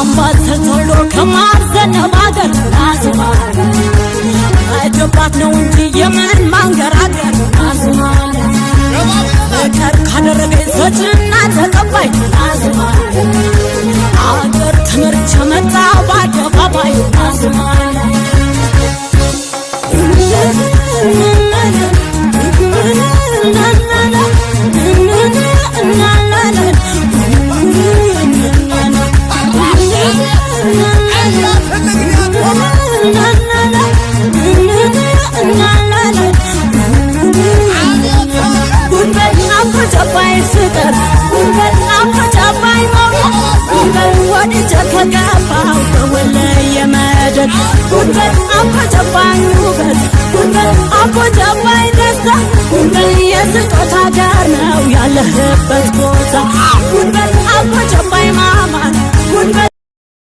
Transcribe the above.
አምባሰል ተወልዶ ከማር ዘነበ አገር አይገባት ነው እንጂ የምን ማንገራገር። ፍቅር ካደረገኝ ሰጭና ተቀባይ አገር ትምህርት መጣ በአደባባይ። ጉልበት አቆጨባይ ፍቅር፣ ጉልበት አቆጨባይ መውደድ፣ ጉልበት ወድጄ ከገባሁ በወለየ መደድ፣ ጉልበት አቆጨባይ ውበት፣ ጉልበት አቆጨባይ ደስታ፣ ጉልበት የስጦታ ጋር ነው ያለህበት ቦታ፣ ጉልበት አቆጨባይ ማማር።